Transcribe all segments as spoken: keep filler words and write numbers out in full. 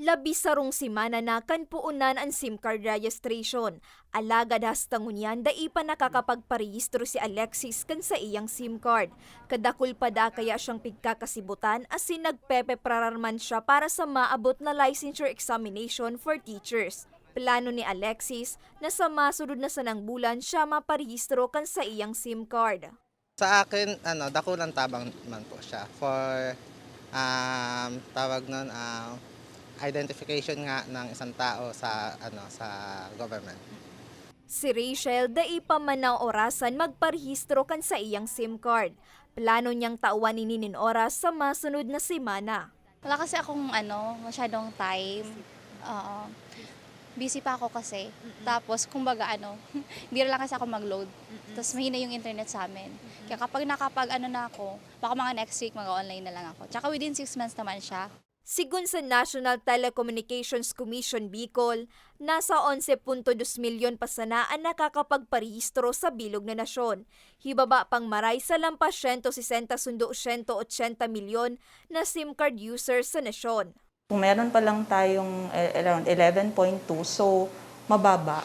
Labi sarong semana na kan puonan an SIM card registration. Alagad hasta ngunyan, dai pa nakakapagparehistro si Alexis kan saiyang SIM card. Kadakul pa da kaya siyang pigkakasibutan asin nagpepeprarar man siya para sa maabot na licensure examination for teachers. Plano ni Alexis na sa masunod na sanang bulan siya maparehistro kan saiyang SIM card. Sa akin, ano, dakulang tabang man po siya for, um, tawag nun, ah, identification nga ng isang tao sa, ano, sa government. Si Rachel, dai pa man naorasan magparehistro kan saiyang SIM card. Plano niyang tawan ini nin oras sa masunod na semana. Wala kasi akong ano, masyadong time. Oo. Busy pa ako kasi. Tapos, kumbaga ano, bira lang kasi ako mag-load. Tapos mahina yung internet sa amin. Kaya kapag nakapag ano na ako, baka mga next week mag-online na lang ako. Tsaka within six months naman siya. Sigon sa National Telecommunications Commission Bicol, nasa onse punto dos milyon pa sana an nakakapagparehistro sa bilog na nasyon. Hibaba pang maray sa lampas siyento sesenta sundo siyento ochenta milyon na SIM card users sa nasyon. Kung meron pa lang tayong eh, around eleven point two, so mababa.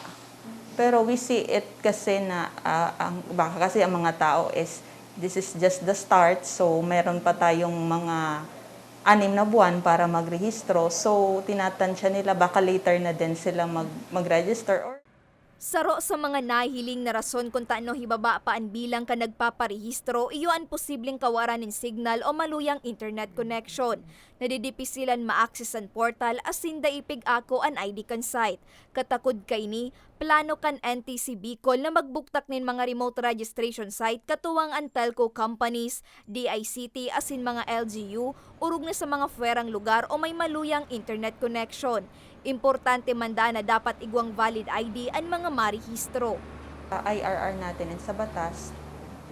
Pero we see it kasi na ah, ang, baka kasi ang mga tao is this is just the start, so meron pa tayong mga anim na buwan para magrehistro. So tinatansya nila baka later na din sila mag, mag-register or Saro sa mga nahihiling na rason kun tano hibaba pa an bilang kan nagpaparehistro iyo an posibleng kawaran nin signal o maluyang internet connection. Nadidipisilan ma-access an portal asin dai pig-ako an I D kan site. Katakod kaini, plano kan N T C Bicol na magbuktak nin mga remote registration site katuwang an telco companies, D I C T asin mga L G U, orog na sa mga pwerang lugar o may maluyang internet connection. Importante man daan na dapat igwang valid I D an mga marehistro. I R R natin and sa batas,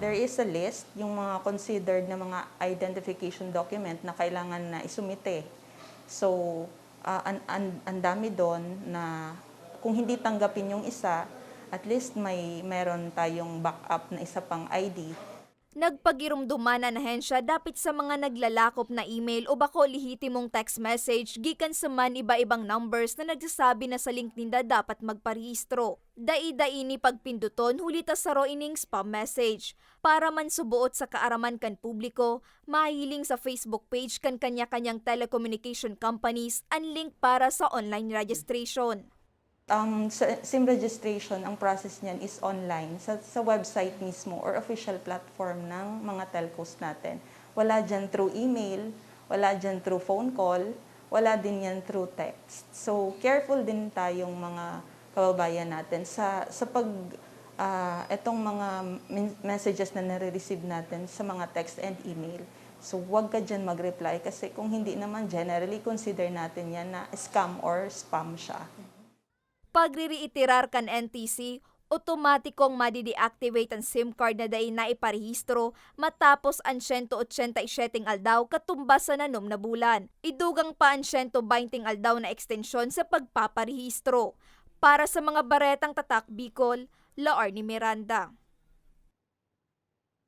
there is a list, yung mga considered na mga identification document na kailangan na isumite. So, ah, an, an, ang dami doon na kung hindi tanggapin yung isa, at least may meron tayong backup na isa pang I D. Nagpagiromdoman an ahensya dapit sa mga naglalakop na email o bako lehitimong text message gikan sa man iba-ibang numbers na nagsasabi na sa link ninda dapat magparehistro. Dai-dai ini pagpinduton huli ta saro ining spam message. Para man suboot sa kaaraman kan publiko, mahihiling sa Facebook page kan kanya-kanyang telecommunication companies an link para sa online registration. Ang sa- SIM registration, ang process niyan is online sa, sa website mismo or official platform ng mga telcos natin. Wala dyan through email, wala dyan through phone call, wala din yan through text. So careful din tayong mga kababayan natin sa sa pag ah, etong mga men- messages na nare-receive natin sa mga text and email. So wag ka dyan mag-reply kasi kung hindi naman, generally consider natin yan na scam or spam siya. Pagre-reiterar kan N T C, otomatikong made-deactivate an SIM card na dai naiparehistro matapos an siyento ochenta y siyete aldaw katumbas sa nanom na bulan. Idugang pa an siyento baynte aldaw na ekstensyon sa pagpaparehistro. Para sa mga Baretang Tatak Bicol, Laarni Miranda.